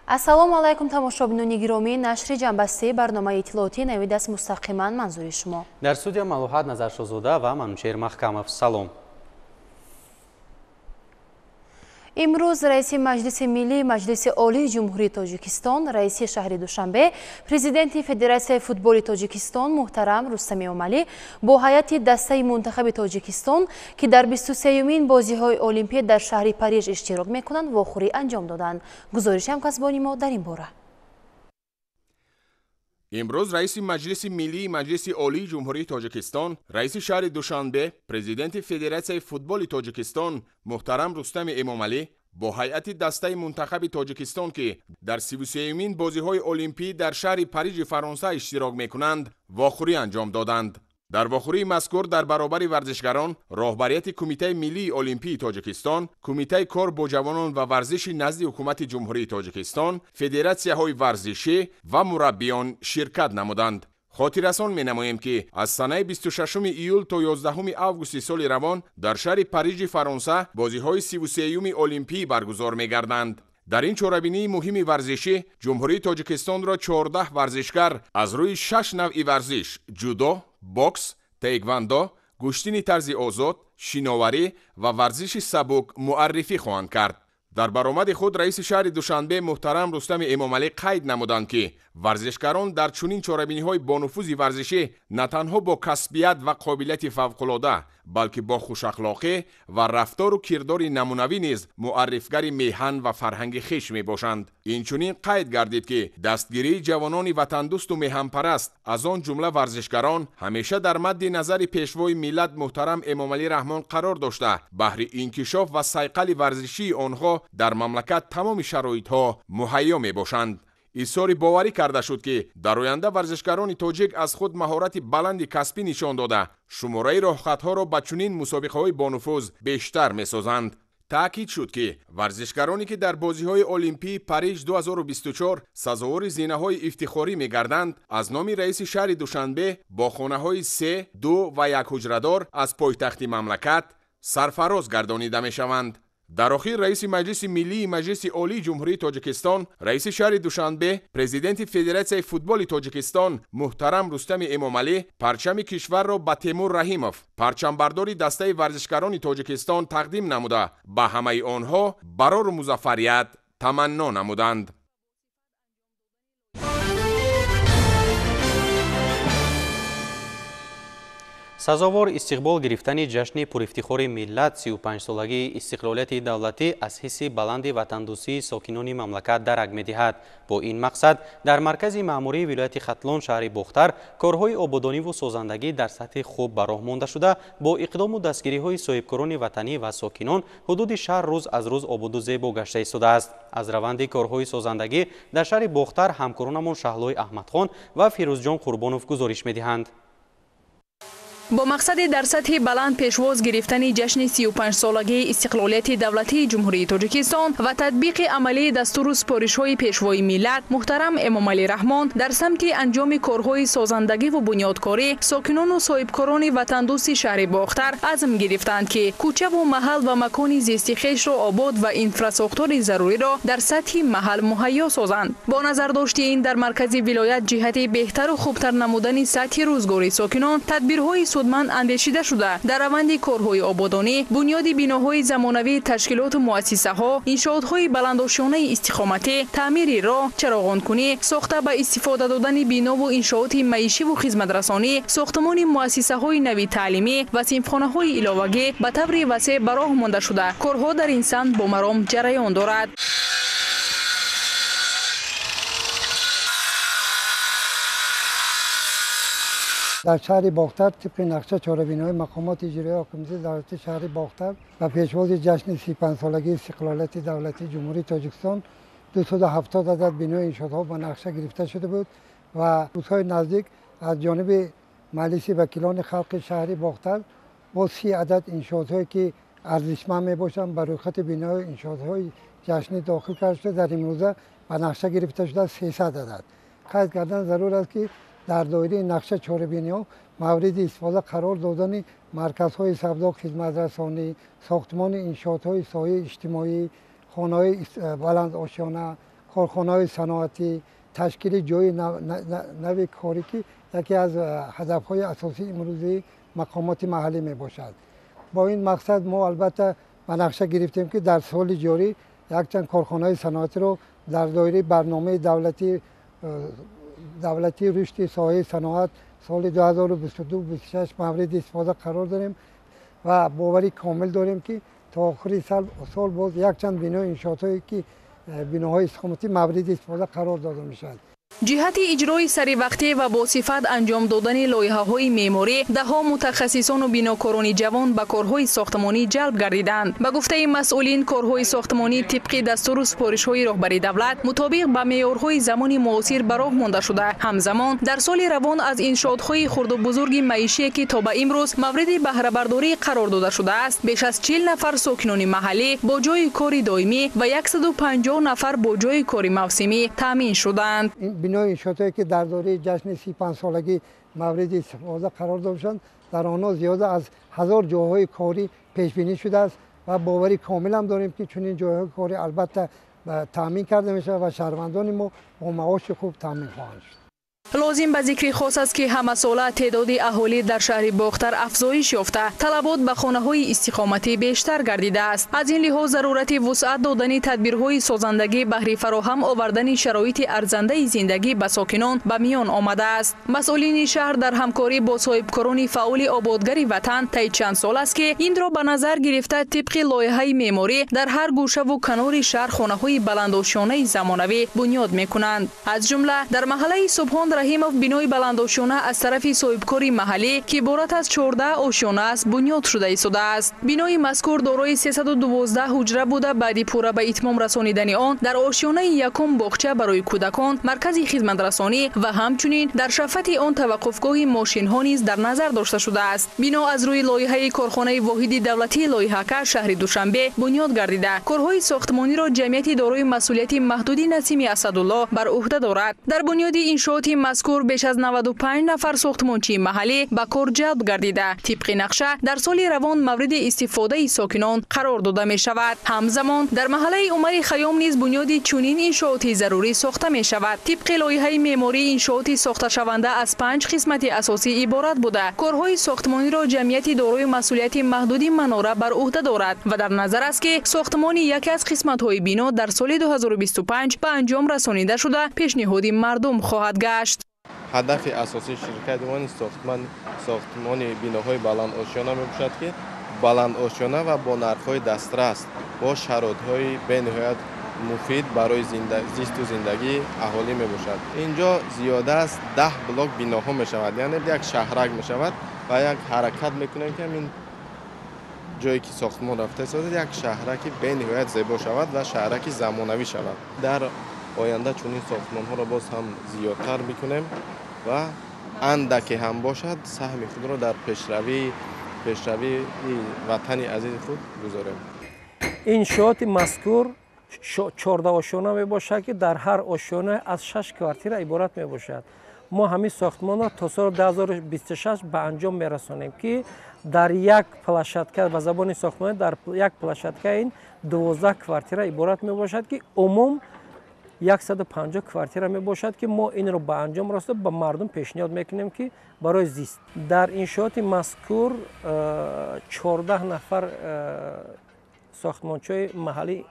Ассалому алайкум тамошобинони гиромӣ, нашри ҷанбастии барномаи иттилоотӣ навид аст мустақиман манзури шумо. Дар студия Малоҳат Назаршозода ва Манучеҳр Маҳкамов. Салом. Имрӯз раиси Маҷлиси Миллии Маҷлиси Олии Ҷумҳурии Тоҷикистон, раиси шаҳри Душанбе, президенти Федератсияи футболи Тоҷикистон муҳтарам Рустам Эмомалӣ бо ҳайати дастаи мунтахаби Тоҷикистон, ки дар 23-юмин бозиҳои Олимпия дар шаҳри Париж иштирок мекунанд, вохӯрӣ анҷом доданд. Гузориши ҳамкасбони мо дар ин бора. Имрӯз раиси Маҷлиси Миллии Маҷлиси Олии Ҷумҳурии Тоҷикистон, раиси шаҳри Душанбе, президенти Федератсияи футболи Тоҷикистон муҳтарам Рустами Эмомалӣ бо ҳайати дастаи мунтахаби Тоҷикистон, ки дар 33-юмин бозиҳои Олимпӣ дар шаҳри Парижи Фаронса иштирок мекунанд, вохӯрӣ анҷом доданд. Дар вохӯрии мазкур дар баробари варзишгарон роҳбарияти Кумитаи миллии Олимпии Тоҷикистон, Кумитаи кор бо ҷавонон ва варзиши назди Ҳукумати Ҷумҳурии Тоҷикистон, федератсияҳои варзишӣ ва мураббиён ширкат намуданд. Хотиррасон менамоем, ки аз санаи 26 июл то 11 августи соли равон дар шаҳри Парижи Фаронса бозиҳои 33-юми Олимпӣ баргузор мегарданд. Дар ин чорабинии муҳими варзишӣ Ҷумҳурии Тоҷикистонро 14 варзишгар аз рӯи 6 навъи варзиш ҷудо, бокс, таеквондо, гӯштини тарзи озод, шиноварӣ ва варзиши сабук муаррифӣ хоҳанд кард. Дар баромади худ раиси шаҳри Душанбе муҳтарам Рустами Эмомалӣ қайд намуданд, ки варзишгарон дар чунин чорабиниҳои бонуфузи варзишӣ на танҳо бо касбият ва қобилияти фавқулода, балки бо хушахлоқӣ ва рафтору кирдори намунавӣ низ муаррифгари меҳан ва фарҳанги хеш мебошанд. Инчунин қайд гардид, ки дастгирии ҷавонони ватандӯсту меҳанпараст, аз он ҷумла варзишгарон, ҳамеша дар мадди назари пешвои миллат муҳтарам Эмомалӣ Раҳмон қарор дошта, баҳри инкишоф ва сайқали варзишии онҳо дар мамлакат тамоми шароитҳо муҳайё мебошанд. Изҳори боварӣ карда шуд, ки дар оянда варзишгарони тоҷик аз худ маҳорати баланди касбӣ нишон дода, шумораи роҳхатҳоро ба чунин мусобиқаҳои бонуфуз бештар месозанд. Таъкид шуд, ки варзишгароне ки дар бозиҳои Олимпии Париж 2024 сазовори зинаҳои ифтихорӣ мегарданд, аз номи раиси шаҳри Душанбе бо хонаҳои 3, 2 ва 1 ҳуҷрадор аз пойтахти мамлакат сарфароз гардонида мешаванд. Дар охир раиси Маҷлиси Миллии Маҷлиси Олии Ҷумҳурии Тоҷикистон, раиси шаҳри Душанбе, президенти Федератсияи футболи Тоҷикистон муҳтарам Рустами Эмомалӣ парчами кишварро ба Темур Раҳимов, парчамбардори дастаи варзишгарони Тоҷикистон тақдим намуда, ба ҳамаи онҳо барору музаффарият таманно намуданд. Сазовор истиқбол гирифтани ҷашни пурифтихори миллат 35-солагии истиқлолияти давлатӣ аз ҳисси баланди ватандӯстии сокинони мамлакат дарак медиҳад. Бо ин мақсад дар маркази маъмурии вилояти Хатлон шаҳри Бохтар корҳои ободониву созандагӣ дар сатҳи хуб ба роҳ монда шуда, бо иқдому дастгириҳои соҳибкорони ватанӣ ва сокинон ҳудуди шаҳр рӯз аз рӯз ободу зебо гашта истодааст. Аз раванди корҳои созандагӣ дар шаҳри Бохтар ҳамкоронамон Шаҳлои Аҳмадхон ва Фирӯзҷон Қурбонов гузориш медиҳанд. Бо мақсади дар сатҳи баланд пешвоз гирифтани ҷашни 35-солагии истиқлолияти давлатии Ҷумҳурии Тоҷикистон ва татбиқи амалии дастуру супоришҳои пешвои миллат муҳтарам Эмомалӣ Раҳмон дар самти анҷоми корҳои созандагиву бунёдкорӣ сокинону соҳибкорони ватандӯсти шаҳри Бохтар азм гирифтанд, ки кӯчаву маҳал ва макони зисти хешро обод ва инфрасохтори заруриро дар сатҳи маҳал муҳайё созанд. Бо назардошти ин дар маркази вилоят ҷиҳати беҳтару хубтар намудани сатҳи рӯзгори сокинон тадбирҳои судманд андешида шуда, дар раванди корҳои ободонӣ, бунёди биноҳои замонавии ташкилоту муассисаҳо, иншоотҳои баландошёнаи истиқоматӣ, таъмири роҳ, чароғонкунӣ, сохта ба истифода додани бинову иншооти маишиву хизматрасонӣ, сохтмони муассисаҳои нави таълимӣ ва синфхонаҳои иловагӣ ба таври васеъ ба роҳ монда шуда, корҳо дар ин самт бо маром ҷараён дорад. Дар шаҳри Бохтар тибқи нақша чорабиниҳои мақомоти иҷроияи ҳокимияти давлатии шаҳри Бохтар ба пешвози ҷашни 35-солагии истиқлолияти давлатии Ҷумҳурии Тоҷикистон 270 адад бинои иншоотҳо ба нақша гирифта шуда буд ва рӯзҳои наздик аз ҷониби Маҷлиси вакилони халқи шаҳри Бохтар бо 30 адад иншоотҳое ки арзишманд мебошанд ба рӯйхати бинои иншоотҳои ҷашнӣ дохил карда шуда, дар имрӯза ба нақша гирифта шуда 300 адад. Қайд кардан зарур аст, ки дар доираи нақша чорабиниҳо мавриди истифода қарор додани марказҳои савдо, хизматрасонӣ, сохтмони иншоотҳои соҳаи иҷтимоӣ, хонаҳои баландошёна, Корхонаҳои саноатӣ, ташкили ҷойи нави корӣ, ки яке аз ҳадафҳои асосии имрӯзии мақомоти маҳаллӣ мебошад. Бо ин мақсад мо албатта ба нақша гирифтем, ки дар соли ҷорӣ якчанд корхонаҳои саноатиро дар доираи барномаи давлатии рушди соҳаи саноат соли 2022-26 мавриди истифода қарор дорем ва боварӣ комил дорем, ки то охири сол боз якчанд бинои иншоотҳое, ки биноҳои истиқоматӣ мавриди истифода қарор дода мешавад. Ҷиҳати иҷрои саривақтӣ ва босифат анҷом додани лоиҳаҳои меъморӣ даҳҳо мутахассисону бинокорони ҷавон ба корҳои сохтмонӣ ҷалб гардиданд. Ба гуфтаи масъулин, корҳои сохтмонӣ тибқи дастуру супоришҳои роҳбари давлат мутобиқ ба меъёрҳои замони муосир ба роҳ монда шуда, ҳамзамон дар соли равон аз иншоотҳои хурду бузурги маишие, ки то ба имрӯз мавриди баҳрабардорӣ қарор дода шудааст, беш аз 40 нафар сокинони маҳаллӣ бо ҷойи кори доимӣ ва 150 нафар бо ҷойи кори мавсимӣ таъмин шуданд. Бинои иншоотҳое, ки дар доираи ҷашни 35-солагӣ мавриди истифода қарор дода шуданд, дар онҳо зиёда аз 1000 ҷойҳои корӣ пешбинӣ шудааст ва боварӣ комилам дорем, ки чунин ҷойҳои корӣ албатта таъмин карда мешавад ва шаҳрвандони мо бо маоши хуб таъмин хоҳанд шуд. Лозим ба зикри хос аст, ки ҳамасола теъдоди аҳолӣ дар шаҳри Бохтар афзоиш ёфта, талабот ба хонаҳои истиқоматӣ бештар гардидааст. Аз ин лиҳоз зарурати вусъат додани тадбирҳои созандагӣ баҳри фароҳам овардани шароити арзандаи зиндагӣ ба сокинон ба миён омадааст. Масъулини шаҳр дар ҳамкорӣ бо соҳибкорони фаъоли ободгари ватан таи чанд сол аст, ки инро ба назар гирифта, тибқи лоиҳаи меъморӣ дар ҳар гӯшаву канори шаҳр хонаҳои баландошёнаи замонавӣ бунёд мекунанд. Аз ҷумла дар маҳаллаи Субҳон Раҳимов бинои баландошёна аз тарафи соҳибкори маҳаллӣ, ки иборат аз 14 ошёна аст, бунёд шуда истодааст. Бинои мазкур дорои 312 ҳуҷра буда, баъди пурра ба итмом расонидани он дар ошёнаи якум боғча барои кӯдакон, маркази хизматрасонӣ ва ҳамчунин дар шафати он таваққуфгоҳи мошинҳо низ дар назар дошта шудааст. Бино аз рӯи лоиҳаи корхонаи воҳиди давлатии лоиҳакаш шаҳри Душанбе бунёд гардида, корҳои сохтмониро ҷамъияти дорои масъулияти маҳдуди Насими Асадулло бар ӯҳда дорад. Дар бунёди иншооти мазкур беш аз 95 нафар сохтмончии маҳаллӣ ба кор ҷалб гардида, тибқи нақша дар соли равон мавриди истифодаи сокинон қарор дода мешавад. Ҳамзамон дар маҳаллаи Умари Хайём низ бунёди чунин иншооти зарурӣ сохта мешавад. Тибқи лоиҳаи меъморӣ иншооти сохташаванда аз 5 қисмати асосӣ иборат буда, корҳои сохтмониро ҷамъияти дорои масъулияти маҳдуди Манора бар ӯҳда дорад ва дар назар аст, ки сохтмони яке аз қисматҳои бино дар соли 2025 ба анҷом расонида шуда, пешниҳоди мардум хоҳад гашт. Ҳадафи асосии ширкати мо сохтмони биноҳои баландошёна мебошад, ки баландошёна ва бо нархҳои дастрас, бо шароитҳои бениҳоят муфид барои зисту зиндагии аҳолӣ мебошад. Инҷо зиёда аз 10 блок биноҳо мешавад, яъне як шаҳрак мешавад ва як ҳаракат мекунем, ки ҳамин ҷое ки сохтмон рафта истодад, як шаҳраки бениҳоят зебо шавад ва шаҳраки замонавӣ шавад. Дар оянда чунин сохтмонҳоро боз ҳам зиёдтар мекунем ва андаке ҳам бошад, саҳми худро дар пешравии ватани азизи худ гузорем. Иншооти мазкур 14 ошёна мебошад, ки дар ҳар ошёна аз 6 квартира иборат мебошад. Мо ҳамин сохтмонро то соли 2026 ба анҷом мерасонем, ки дар як площадка, ба забони сохтмонӣ дар як площадка ин 12 квартира иборат мебошад, ки умум 150 квартира мебошад, ки мо инро ба анҷом расонда ба мардум пешниҳод мекунем, ки барои зист. Дар иншооти мазкур 14 нафар сохтмончиҳои маҳаллӣ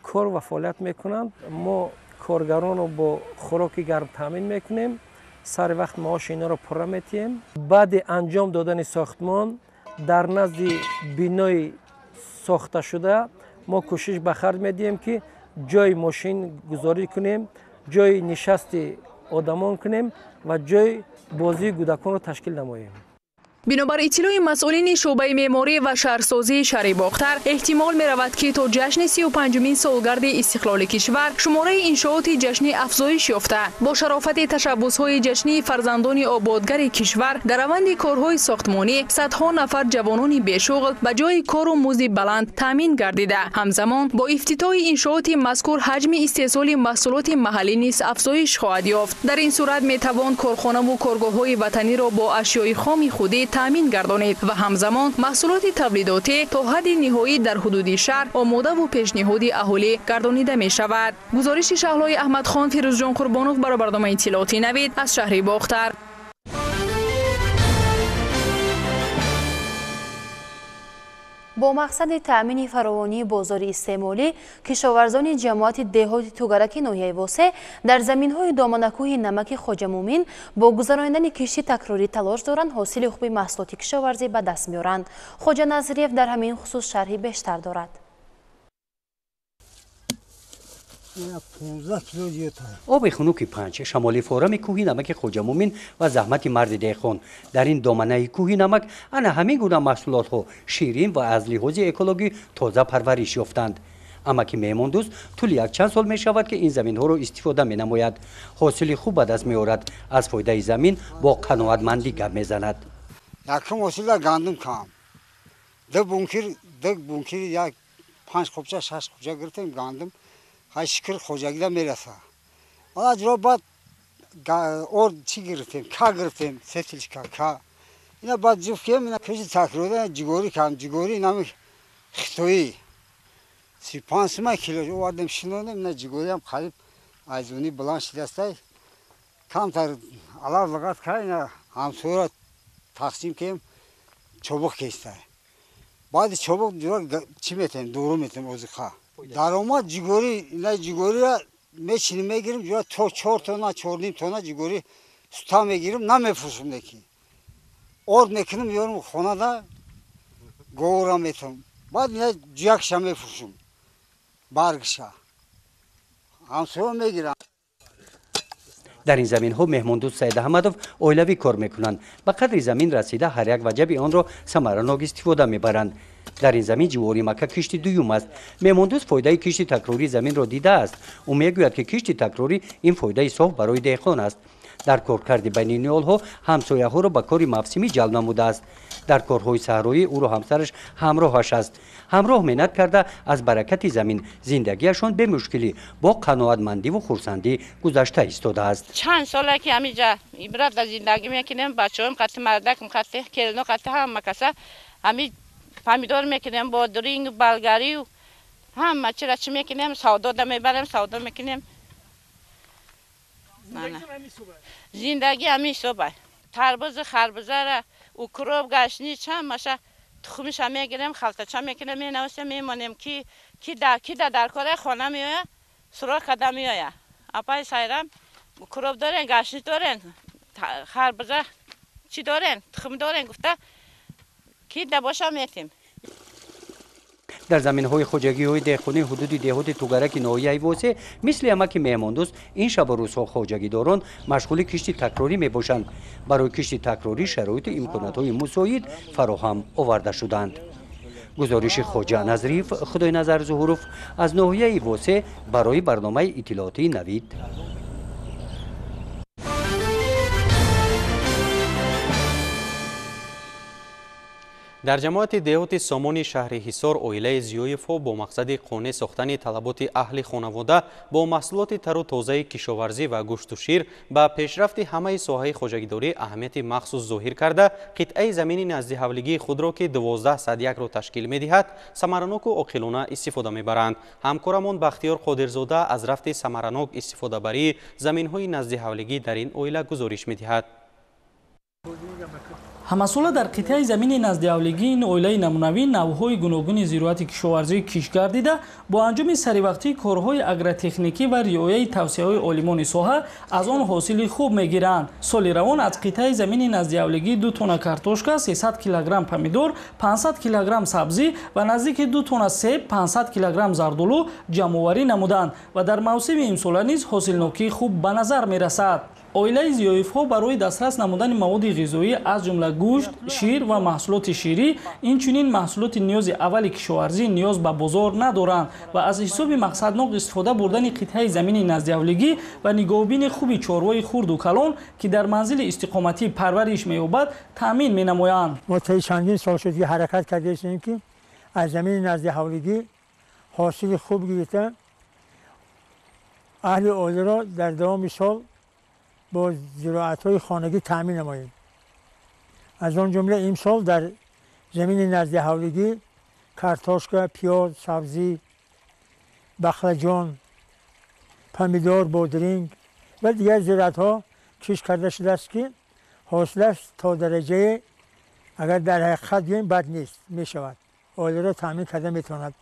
кор ва фаъолият мекунанд. Мо коргаронро бо хӯроки гарм таъмин мекунем, сари вақт маоши инҳоро пурра метиҳем. Баъди анҷом додани сохтмон дар назди бинои сохташуда мо кӯшиш ба харҷ медиҳем, ки ҷои мошин гузорӣ кунем, ҷои нишасти одамон кунем ва ҷои бозии кӯдаконро ташкил намоем. Бинобар иттилои масъулини шӯъбаи меъморӣ ва шаҳрсозии шаҳри Бохтар, эҳтимол меравад, ки то ҷашни 35-умин солгарди истиқлоли кишвар шумораи иншооти ҷашнӣ афзоиш ёфта, бо шарофати ташаббусҳои ҷашнии фарзандони ободгари кишвар дар раванди корҳои сохтмонӣ садҳо нафар ҷавонони бешуғл ба ҷои кору музди баланд таъмин гардида, ҳамзамон бо ифтитоҳи иншооти мазкур ҳаҷми истеҳсоли маҳсулоти маҳаллӣ низ афзоиш хоҳад ёфт. Дар ин сурат метавон корхонаву коргоҳҳои ватаниро бо ашёи хоми худӣ таъмин гардонид ва ҳамзамон маҳсулоти тавлидотӣ то ҳадди ниҳоӣ дар ҳудуди шаҳр омодаву пешниҳоди аҳолӣ гардонида мешавад. Гузориши Шаҳлои Аҳмадхон, Фирӯзҷон Қурбонов барои барномаи иттилоотӣ Навид аз шаҳри Бохтар. Бо мақсади таъмини фаровонии бозори истеъмолӣ, кишоварзони ҷамоати деҳоти Тугараки ноҳияи Восе дар заминҳои доманакӯҳи намаки Хоҷамӯмин бо гузаронидани кишти такрорӣ талош доранд ҳосили хуби маҳсулоти кишоварзӣ ба даст меоранд. Хоҷа Назриев дар ҳамин хусус шарҳи бештар дорад. Оби хунуки панҷ, шамоли форами кӯҳи намаки Хоҷамӯмин ва заҳмати марди деҳқон. Дар ин доманаи кӯҳи намак ана ҳамин гуна маҳсулотҳо ширин ва аз лиҳози экологӣ тоза парвариш ёфтанд. Амаки меҳмондӯст тӯли якчанд сол мешавад, ки ин заминҳоро истифода менамояд. Ҳосили хуб ба даст меорад, аз фоидаи замин бо қаноатмандӣ гап мезанад. Якум ҳосила гандум кам. Ду бункир як 5 қубча 6 қубча гирифтем гандум. Ҳай шукр хоҷагида мераса. Ала ҷуро баъд орд чӣ гирифтем? Ка гирифтем, сетилчка ка. Ина баъд ҷуфт кем, ина кишти такрорӣ ҷигорӣ кам, ҷигорӣ инами хитоӣ. 35 сума кило овардем, шинонем, ина ҷигориам қариб айзунӣ баланд шидастай. Камтар алав луғат ка, ина ҳамсояро тақсим кем, чобуқ кестай. Баъди чобуқ ҷуро чӣ метем? Дору метем озиқа. Даромад ҷигорӣ, ина ҷигориро мечинем, мегирим, ҷура то 4 тонна, 4.5 тонна ҷигорӣ сута мегирим, намефурӯшем лекин. Орд мекунем, меорем хонада, говра метам. Баъд ина ҷуякша мефурӯшем, баргша. Ҳамсоя мегирам. Дар ин заминҳо меҳмондӯст Саид Аҳмадов оилавӣ кор мекунанд. Ба қадри замин расида ҳар як ваҷаби онро самаранок истифода мебаранд. Дар ин замин ҷивори мака кишти дуюм аст. Меҳмондӯст фоидаи кишти такрории заминро дидааст. Ӯ мегӯяд, ки кишти такрорӣ ин фоидаи соф барои деҳқон аст. Дар коркарди байни ниҳолҳо ҳамсояҳоро ба кори мавсимӣ ҷалб намудааст. Дар корҳои саҳроӣ ӯро ҳамсараш ҳамроҳаш аст. Ҳамроҳ меҳнат карда аз баракати замин зиндагиашон бемушкилӣ бо қаноатмандиву хурсандӣ гузашта истодааст. Чанд сола ки ҳаминҷа ибрат дар зиндагӣ мекунем, бачаҳоям қати, мардакам қати, келино қати, ҳама каса ҳами помидор мекунем, бодринг, болгарию ҳама чира чӣ мекунем, савдода мебарем, савдо мекунем. Зиндагӣ ҳамин ҳисоба. Тарбузу харбузара, укроп, гашнич ҳамаша тухмиша мегирем, халтача мекунем, менависем, мемонем, ки ки дар кора хона меоя, суроғ карда меоя. Апаи Сайрам укроп дорен, гашнич дорен, харбуза чӣ дорен, тухм дорен гуфта, ки да боша метим. Дар заминҳои хоҷагиҳои деҳқонии ҳудуди деҳоти Тугараки ноҳияи Восе мисли амаки меҳмондӯст ин шабу рӯзҳо хоҷагидорон машғули кишти такрорӣ мебошанд. Барои кишти такрорӣ шароиту имконотҳои мусоид фароҳам оварда шуданд. Гузориши Хоҷа Назриев, Худойназар Зуҳуров аз ноҳияи Восе барои барномаи иттилоотии Навид. Дар ҷамоати деҳоти Сомони шаҳри Ҳисор оилаи Зиёевҳо бо мақсади қонеъ сохтани талаботи аҳли хонавода бо маҳсулоти тару тозаи кишоварзӣ ва гӯшту шир ба пешрафти ҳамаи соҳаи хоҷагидорӣ аҳамияти махсус зоҳир карда, қитъаи замини наздиҳавлигии худро, ки 1201-ро ташкил медиҳад, самараноку оқилона истифода мебаранд. Ҳамкорамон Бахтиёр Қодирзода аз рафти самаранок истифодабарии заминҳои наздиҳавлигӣ дар ин оила гузориш медиҳад. Ҳамасола дар қитъаи замини наздиҳавлигии ин оилаи намунавӣ навъҳои гуногуни зироати кишоварзӣ кишт гардида, бо анҷоми саривақтии корҳои агротехникӣ ва риояи тавсияҳои олимони соҳа аз он ҳосили хуб мегиранд. Соли равон аз қитъаи замини наздиҳавлигӣ 2 тонна картошка, 300 килограмм помидор, 500 килограмм сабзӣ ва наздики 2 тонна себ, 500 килограмм зардолу ҷамъоварӣ намуданд ва дар мавсими имсола низ ҳосилнокии хуб ба назар мерасад. Оилаи Зиёевҳо барои дастрас намудани маводи ғизоӣ аз ҷумла гӯшт, шир ва маҳсулоти ширӣ, инчунин маҳсулоти ниёзи аввали кишоварзӣ ниёз ба бозор надоранд ва аз ҳисоби мақсаднок истифода бурдани қитъаи замини наздиҳавлигӣ ва нигоҳубини хуби чорвои хурду калон, ки дар манзили истиқоматӣ парвариш меёбад, таъмин менамоянд. Мо таи чандин сол шуд, ки ҳаракат кардаистем, ки аз замини наздиҳавлигӣ ҳосили хуб гирифта аҳли оиларо дар давоми сол бо зироатҳои хонагӣ таъмин намоем. Аз он ҷумла имсол дар замини назди ҳавлигӣ картошка, пиёз, сабзӣ, бақлаҷон, помидор, бодринг ва дигар зироатҳо кишт карда шудааст, ки ҳосилаш то дараҷае агар дар ҳақиқат гӯем бад нест, мешавад, оиларо таъмин карда метавонад.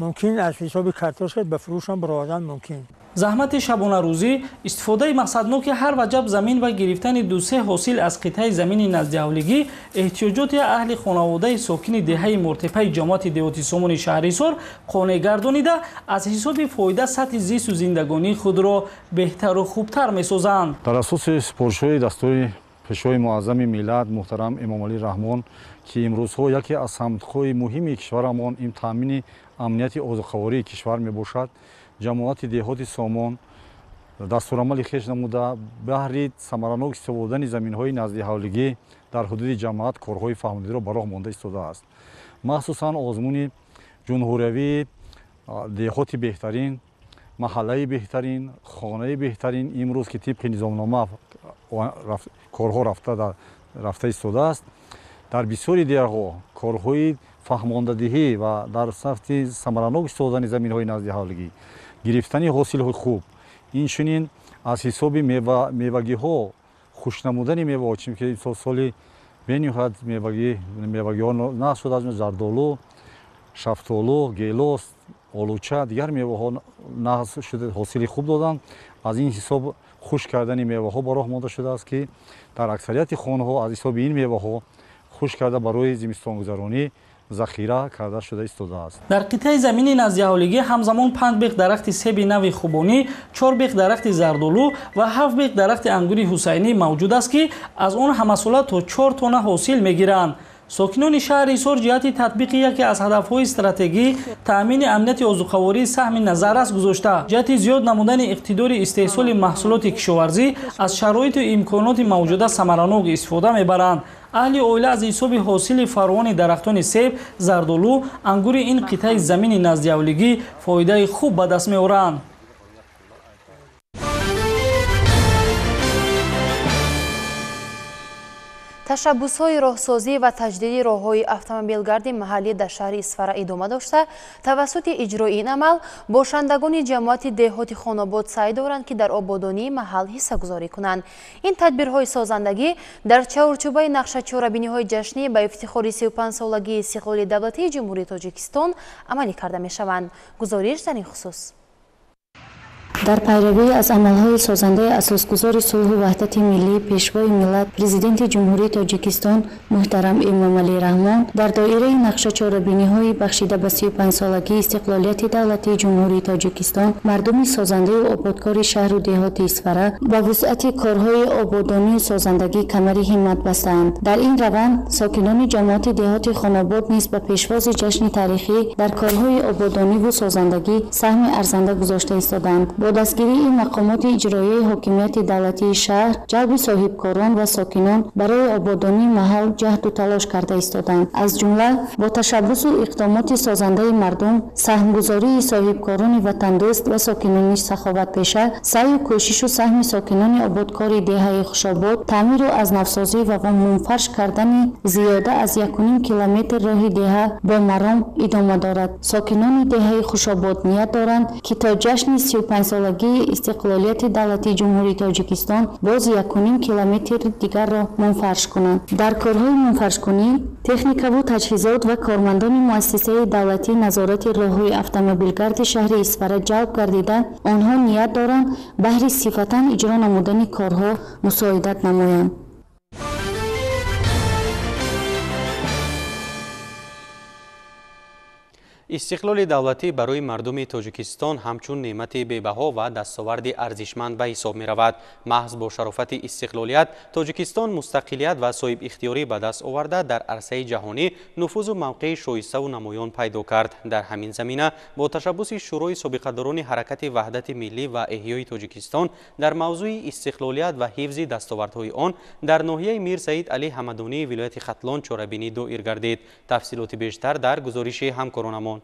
Мумкин аз ҳисоби картошка ба фурӯшам баровардан мумкин. Заҳмати шабонарӯзӣ, истифодаи мақсадноки ҳар ваҷаб замин ва гирифтани ду-се ҳосил аз қитъаи замини наздиҳавлигӣ эҳтиёҷоти аҳли хонаводаи сокини деҳаи Мортепаи ҷамоати деҳоти Сомони шаҳри Ҳисор қонеъ гардонида, аз ҳисоби фоида сатҳи зисту зиндагонии худро беҳтару хубтар месозанд. Дар асоси супоришҳои дастури Пешвои муаззами миллат муҳтарам Эмомалӣ Раҳмон, ки имрӯзҳо яке аз самтҳои муҳими кишварамон ин таъмини амнияти озуқавории кишвар мебошад, ҷамоати деҳоти Сомон дастурамали хеш намуда, баҳри самаранок истифодани заминҳои наздиҳавлигӣ дар ҳудуди ҷамоат корҳои фаҳмидиро ба роҳ монда истодааст. Махсусан озмуни ҷумҳуриявии деҳоти беҳтарин, маҳаллаи беҳтарин, хонаи беҳтарин имрӯз ки тибқи низомнома корҳо рафта истодааст, дар бисёри деҳаҳо корҳои фаҳмондадиҳӣ ва дар сафти самаранок истифодани заминҳои наздиҳавлигӣ, гирифтани ҳосилҳои хуб, инчунин аз ҳисоби мевагиҳо хушнамудани меваҳо, чунки соли бениҳоят мевагиҳо нақс шуда, аз зардолу, шафтолу, гелос, олуча, дигар меваҳо нақс шуда, ҳосили хуб доданд. Аз ин ҳисоб хушк кардани меваҳо ба роҳ монда шудааст, ки дар аксарияти хонаҳо аз ҳисоби ин меваҳо хушк карда барои зимистонгузаронӣ захира карда шуда истодааст. Дар қитъаи замини наздиҳавлигӣ ҳамзамон 5 бех дарахти себи нави хубонӣ, 4 бех дарахти зардолу ва 7 бех дарахти ангури ҳусайнӣ мавҷуд аст, ки аз он ҳамасола то 4 тонна ҳосил мегиранд. Сокинони шаҳри Ҳисор ҷиҳати татбиқи яке аз ҳадафҳои стратегӣ таъмини амнияти озуқаворӣ саҳми назаррас гузошта, ҷиҳати зиёд намудани иқтидори истеҳсоли маҳсулоти кишоварзӣ аз шароиту имконоти мавҷуда самаранок истифода мебаранд. Аҳли оила аз ҳисоби ҳосили фаровони дарахтони себ, зардолу, ангури ин қитъаи замини наздиҳавлигӣ фоидаи хуб ба даст меоранд. Ташаббусҳои роҳсозӣ ва таҷдиди роҳҳои автомобилгарди маҳаллӣ дар шаҳри Исфара идома дошта, тавассути иҷрои ин амал бошандагони ҷамоати деҳоти Хонобод саъй доранд, ки дар ободонии маҳал ҳиссагузорӣ кунанд. Ин тадбирҳои созандагӣ дар чаҳорчӯбаи нақша чорабиниҳои ҷашнӣ ба ифтихори 35-солагии истиқлоли давлатии Ҷумҳурии Тоҷикистон амалӣ карда мешаванд. Гузориш дар ин хусус. Дар пайравӣ аз амалҳои созандаи асосгузори сулҳу ваҳдати миллӣ, Пешвои миллат, Президенти Ҷумҳурии Тоҷикистон муҳтарам Эмомалӣ Раҳмон дар доираи нақша чорабиниҳои бахшида ба 35-солагии истиқлолияти давлатии Ҷумҳурии Тоҷикистон мардуми созандаю ободкори шаҳру деҳоти Исфара ба вусъати корҳои ободонию созандагӣ камари ҳиммат бастаанд. Дар ин раванд сокинони ҷамоати деҳоти Хонобод низ ба пешвози ҷашни таърихӣ дар корҳои ободониву созандагӣ саҳми арзанда гузошта истодаанд. Бо дастгирии мақомоти иҷроияи ҳокимияти давлатии шаҳр, ҷалби соҳибкорон ва сокинон барои ободонии маҳал ҷаҳду талош карда истоданд. Аз ҷумла бо ташаббусу иқдомоти созандаи мардум, саҳмгузории соҳибкорони ватандӯст ва сокинони саховатпеша, саъю кӯшишу саҳми сокинони ободкори деҳаи Хушобод, таъмиру аз навсозӣ ва мунфарш кардани зиёда аз 1,5 километр роҳи деҳа бо маром идома дорад. Сокинони деҳаи Хушобод ният доранд, ки то ҷашни 35-солагии истиқлолияти давлатии Ҷумҳурии Тоҷикистон боз 1,5 километр дигарро мунфарш кунанд. Дар корҳои мунфаршкунӣ техникаву таҷҳизот ва кормандони муассисаи давлатии назорати роҳҳои автомобилгарди шаҳри Исфара ҷалб гардида, онҳо ният доранд баҳри сифатан иҷро намудани корҳо мусоидат намоянд. Истиқлоли давлатӣ барои мардуми Тоҷикистон ҳамчун неъмати бебаҳо ва дастоварди арзишманд ба ҳисоб меравад. Маҳз бо шарофати истиқлолият Тоҷикистон мустақилият ва соҳибихтиёрӣ ба даст оварда дар арсаи ҷаҳонӣ нуфузу мавқеи шоиставу намоён пайдо кард. Дар ҳамин замина бо ташаббуси Шӯрои собиқадорони ҳаракати ваҳдати миллӣ ва эҳёи Тоҷикистон дар мавзӯи истиқлолият ва ҳифзи дастовардҳои он дар ноҳияи Мир Саид Алӣ Ҳамадонии вилояти Хатлон чорабинӣ доир гардид. Тафсилоти бештар дар гузориши ҳамкоронамон.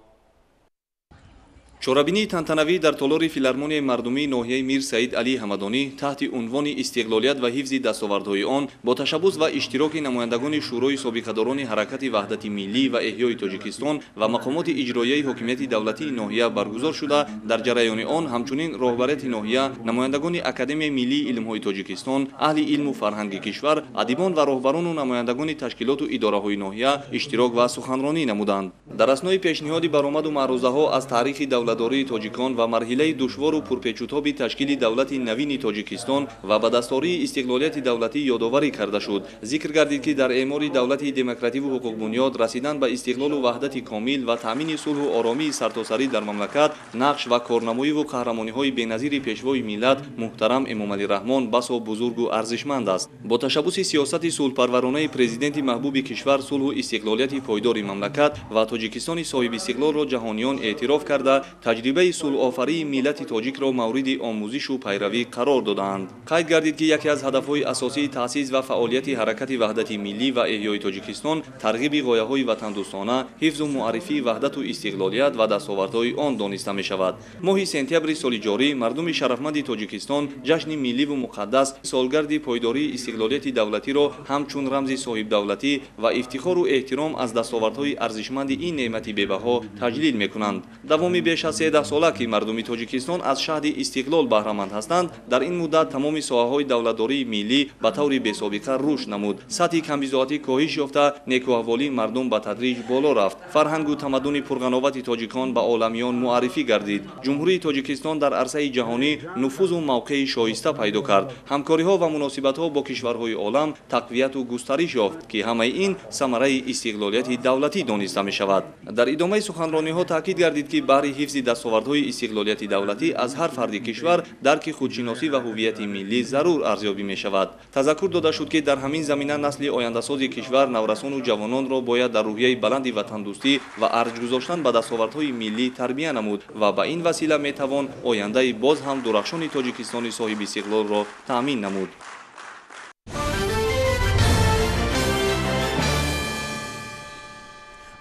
Чорабинии тантанавӣ дар толори филармонияи мардумии ноҳияи Мир Саид Алии Ҳамадонӣ таҳти унвони истиқлолият ва ҳифзи дастовардҳои он бо ташаббус ва иштироки намояндагони Шӯрои собиқадорони ҳаракати ваҳдати миллӣ ва эҳёи Тоҷикистон ва мақомоти иҷроияи ҳокимияти давлатии ноҳия баргузор шуда, дар ҷараёни он ҳамчунин роҳбарияти ноҳия, намояндагони Академияи миллии илмҳои Тоҷикистон, аҳли илму фарҳанги кишвар, адибон ва роҳбарону намояндагони ташкилоту идораҳои ноҳия иштирок ва суханронӣ намуданд. Дар аснои пешниҳоди баромаду маърузаҳо аз таърихи давлатдории тоҷикон ва марҳилаи душвору пурпечутоби ташкили давлати навини Тоҷикистон ва ба дастории истиқлолияти давлатӣ ёдоварӣ карда шуд. Зикр гардид, ки дар эъмори давлати демокративу ҳуқуқбунёд расидан ба истиқлолу ваҳдати комил ва таъмини сулҳу оромии сартосарӣ дар мамлакат нақш ва корнамоиву қаҳрамониҳои беназири пешвои миллат муҳтарам Эмомалӣ Раҳмон басо бузургу арзишманд аст. Бо ташаббуси сиёсати сулҳпарваронаи президенти маҳбуби кишвар сулҳу истиқлолияти пойдори мамлакат ва Тоҷикистони соҳибистиқлолро ҷаҳониён эътироф карда, таҷрибаи сулҳофарии миллати тоҷикро мавриди омӯзишу пайравӣ қарор додаанд. Қайд гардид, ки яке аз ҳадафҳои асосии таъсис ва фаъолияти ҳаракати ваҳдати миллӣ ва эҳёи Тоҷикистон тарғиби ғояҳои ватандӯстона, ҳифзу муаррифии ваҳдату истиқлолият ва дастовардҳои он дониста мешавад. Моҳи сентябри соли ҷорӣ мардуми шарафманди Тоҷикистон ҷашни милливу муқаддас солгарди пойдории истиқлолияти давлатиро ҳамчун рамзи соҳибдавлатӣ ва ифтихору эҳтиром аз дастовардҳои арзишманди ин неъмати бебаҳо таҷлил мекунанд. Давоми беш аз 13 сола ки мардуми Тоҷикистон аз шаҳди истиқлол баҳраманд ҳастанд, дар ин муддат тамоми соҳаҳои давлатдории миллӣ ба таври бесобиқа рушд намуд. Сатҳи камбизоатӣ коҳиш ёфта, некуаҳволии мардум ба тадриҷ боло рафт. Фарҳангу тамаддуни пурғановати тоҷикон ба оламиён муаррифӣ гардид. Ҷумҳурии Тоҷикистон дар арсаи ҷаҳонӣ нуфузу мавқеи шоиста пайдо кард. Ҳамкориҳо ва муносибатҳо бо кишварҳои олам тақвияту густариш ёфт, ки ҳамаи ин самараи истиқлолияти давлатӣ дониста мешавад. Дар идомаи суханрониҳо таъкид гардид, ки баҳри ҳифзи дастовардҳои истиқлолияти давлатӣ аз ҳар фарди кишвар дарки худшиносӣ ва ҳуввияти миллӣ зарур арзёбӣ мешавад. Тазаккур дода шуд, ки дар ҳамин замина насли ояндасози кишвар наврасону ҷавононро бояд дар рӯҳияи баланди ватандӯстӣ ва арҷ гузоштан ба дастовардҳои миллӣ тарбия намуд ва ба ин васила метавон ояндаи боз ҳам дурахшони Тоҷикистони соҳибистиқлолро таъмин намуд.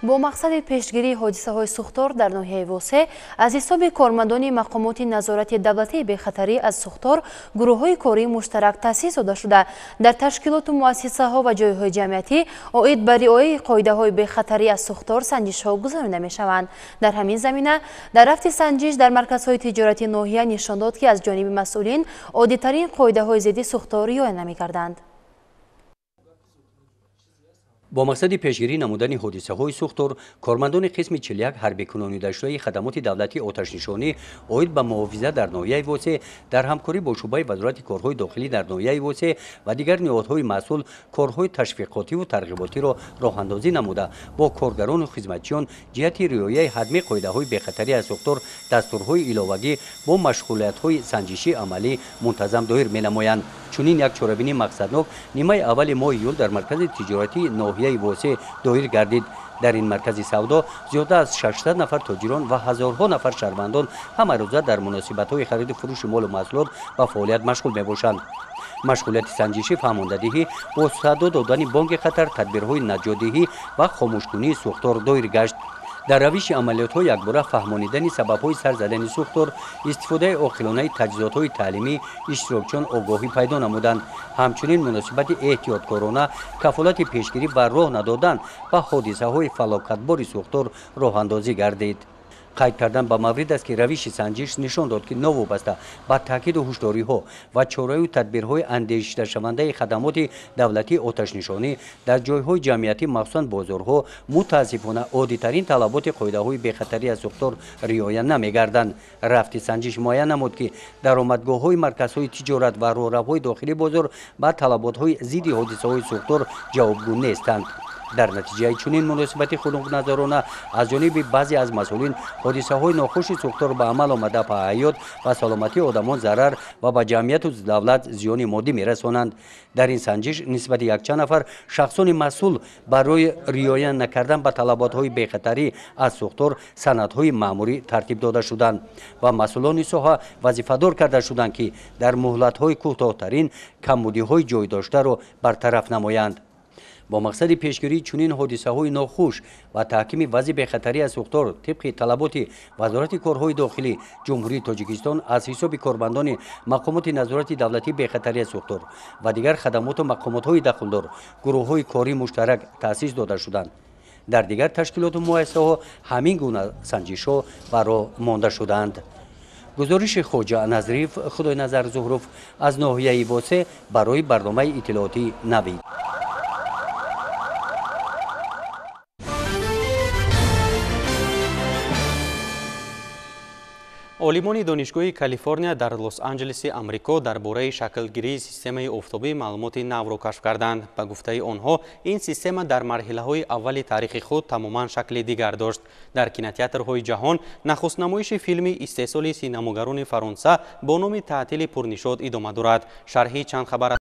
Бо мақсади пешгирии ҳодисаҳои сӯхтор дар ноҳияи Восе аз ҳисоби кормандони мақомоти назорати давлатии бехатарӣ аз сӯхтор гурӯҳҳои кории муштарак таъсис дода шуда, дар ташкилоту муассисаҳо ва ҷойҳои ҷамъиятӣ оид ба риояи қоидаҳои бехатарӣ аз сӯхтор санҷишҳо гузаронида мешаванд. Дар ҳамин замина дар рафти санҷиш дар марказҳои тиҷорати ноҳия нишон дод, ки аз ҷониби масъулин оддитарин қоидаҳои зидди сӯхтор риоя намекарданд. Бо мақсади пешгирӣ намудани ҳодисаҳои сӯхтор, кормандони қисми 41 ҳарбикунонидашудаи хадамоти давлатии оташнишонӣ оид ба муҳофизат дар ноҳияи Восе дар ҳамкорӣ бо шӯъбаи вазорати корҳои дохилӣ дар ноҳияи Восе ва дигар ниҳодҳои масъул корҳои ташвиқотиву тарғиботиро роҳандозӣ намуда, бо коргарону хизматчиён ҷиҳати риояи ҳатмии қоидаҳои бехатарӣ аз сӯхтор дастурҳои иловагӣ бо машғулиятҳои санҷишии амалӣ мунтазам доир менамоянд. Чунин як чорабинии мақсаднок нимаи аввали моҳи июл дар маркази тиҷоратии ноҳияи Восе доир гардид. Дар ин маркази савдо зиёда аз 600 нафар тоҷирон ва ҳазорҳо нафар шаҳрвандон ҳамарӯза дар муносибатҳои хариду фурӯши молу маҳсулот ба фаъолият машғул мебошанд. Машғулияти санҷишӣ, фаҳмондадиҳӣ бо садо додани бонги хатар, тадбирҳои наҷотдиҳӣ ва хомӯшкунии сӯхтор доир гашт. Дар равиши амалиётҳо якбора фаҳмонидани сабабҳои сар задани сӯхтор, истифодаи оқилонаи таҷҳизотҳои таълимӣ иштирокчиён огоҳӣ пайдо намуданд. Ҳамчунин муносибати эҳтиёткорона, кафолати пешгирӣ ва роҳ надодан ба ҳодисаҳои фалокатбори сӯхтор роҳандозӣ гардид. Қайд кардан ба маврид аст, ки равиши санҷиш нишон дод, ки новобаста ба таъкиду ҳушдориҳо ва чораю тадбирҳои андешидашавандаи хадамоти давлатии оташнишонӣ дар ҷойҳои ҷамъиятӣ, махсусан бозорҳо, мутаассифона оддитарин талаботи қоидаҳои бехатарӣ аз сӯхтор риоя намегарданд. Рафти санҷиш муайян намуд, ки даромадгоҳҳои марказҳои тиҷорат ва роҳравҳои дохили бозор ба талаботҳои зидди ҳодисаҳои сӯхтор ҷавобгӯ нестанд. Дар натиҷаи чунин муносибати хунукназарона аз ҷониби баъзе аз масъулин ҳодисаҳои нохуши сӯхтор ба амал омада ба ҳаёт ва саломатии одамон зарар ва ба ҷамъияту давлат зиёни моддӣ мерасонанд. Дар ин санҷиш нисбати якчанд нафар шахсони масъул барои риоя накардан ба талаботҳои бехатарӣ аз сӯхтор санадҳои маъмурӣ тартиб дода шуданд ва масъулони соҳа вазифадор карда шуданд, ки дар муҳлатҳои кӯтоҳтарин камбудиҳои ҷой доштаро бартараф намоянд. Бо мақсади пешгирии чунин ҳодисаҳои нохуш ва таҳкими вазъи бехатарӣ аз сӯхтор тибқи талаботи Вазорати корҳои дохилӣ Ҷумҳурии Тоҷикистон аз ҳисоби кормандони мақомоти назорати давлатии бехатарӣ аз сӯхтор ва дигар хадамоту мақомотҳои дахлдор гурӯҳҳои кории муштарак таъсис дода шуданд. Дар дигар ташкилоту муассисаҳо ҳамин гуна санҷишҳо ба роҳ монда шудаанд. Гузориши Хоҷа Назриев, Худойназар Зуҳров аз ноҳияи Восе барои барномаи иттилоотии Навид. Олимони Донишгоҳи Калифорния дар Лос-Анҷелеси Амрико дар бораи шаклгирии системаи офтобӣ маълумоти навро кашф карданд. Ба гуфтаи онҳо, ин система дар марҳилаҳои аввали таърихи худ тамоман шакли дигар дошт. Дар кинотеатрҳои ҷаҳон нахустнамоиши филми истеҳсоли синамогарони Фаронса бо номи «Таътили пурнишод» идома дорад. Шарҳи чанд хабар